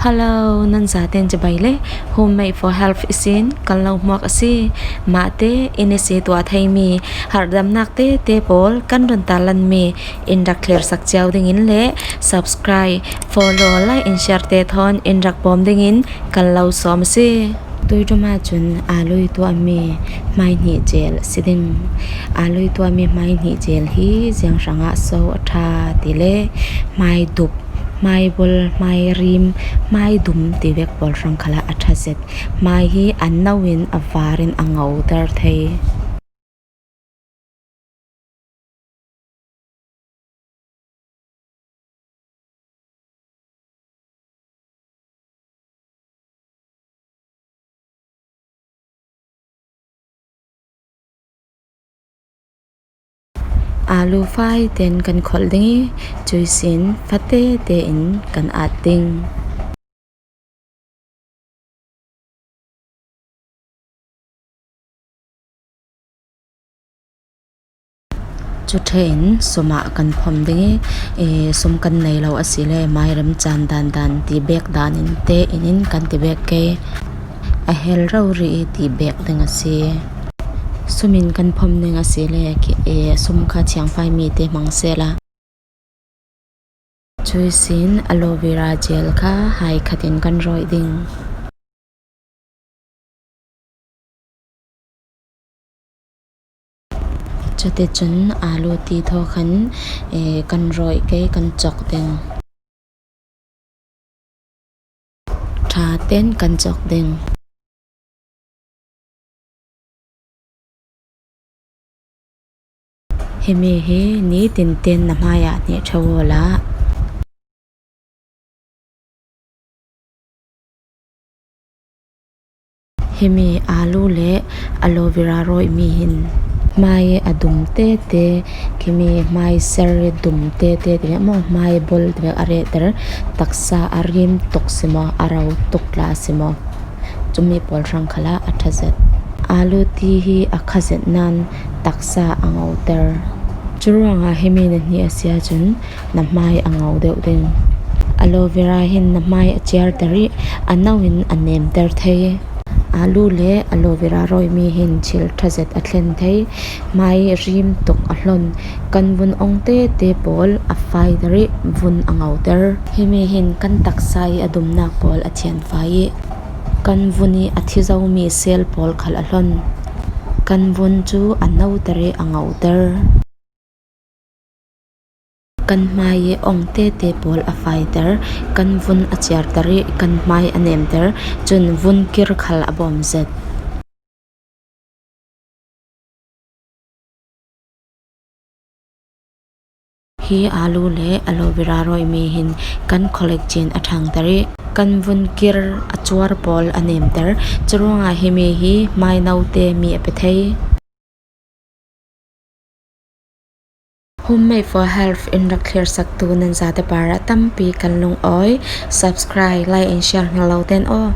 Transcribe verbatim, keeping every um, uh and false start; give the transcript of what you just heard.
Hello, nan zaten cibai le Homemade for Health i sin kan lo hmuak a si. Mahte in i si tuah theimi harhdamnak tete pawl kan run talanmi in rak thlersak cio dingin le subscribe, follow, like in share te thawn in rak bawm dingin kan lo sawm a si. Tuiṭum ah cun aalui tuahmi hmai hnih cel si ding. Aalui tuahmi hmai hnih cel hi ziang hrangah so a ṭha ti le hmai dup, hmai bul, hmai rim, hmai dum ti vek pawl hrang khalah a ṭha zet. Hmai hi a no in a var in a ngoter thei. Aalu fai ten kan kholh ding i, cui sin fate tein kan at ding. Cu ṭhein sumah kan phom ding i, e, sum kan nei lo a si le mai remcan dandan ti bek danin te in in kan ti bek ke. A hel rori i ti bek ding a si. Sum in kan phom ding a si le, e, sum kha thiangfai mi te hmang sela. Cui sin aloe vera gel kha hai khat in kan rawih ding. Cuticun aalu ti thaw khan, eh, kan rawih ke kan cawk ding. Ṭha ten kan cawk ding. Himi hi nitin ten na hmaiah hneh ṭheu awla. Himi aalu le aloe vera rawihmi hin hmai a dum tete, khimi hmai ser dum tete ti vek maw, hmai bul ti vek a rehter, taksa a rim tuk si maw, a ro tuk tla si maw, cumi pawl hrang khalah a ṭha zet. Aalu ti hi a kha zet nain taksa a ngoter. Curuangah himi na hneh a si ahcun na hmai a ngo deuh ding. Aloe vera hin na hmai a ciarter i a no in a nemter thei. Aalu le aloe vera rawihmi hin thil ṭha zet a thlen thei. Hmai rim tuk a hlon. Kan vun ong tete pawl a faiter i vun a ngoter. Himi hin kan taksa i a dumnak pawl a thianfai i kan vun i a thi zomi sel pawl khal a hlon. Kan vun cu a noter i a ngoter. Kan hmai i ong tete pawl a faiter, kan vun a ciarter i kan hmai a nemter, cun vun kir khal a bawm zet. Hi aalu le aloe vera rawihmi hin kan collagen a ṭhangter i kan vun kir a cuar pawl a nemter. Curuangah himi hi hmai note mi a pe thei. Homemade for Health in rak thlersaktu nan zate parah tampi kan lungawi. Subscribe, like and share hna lo ten aw.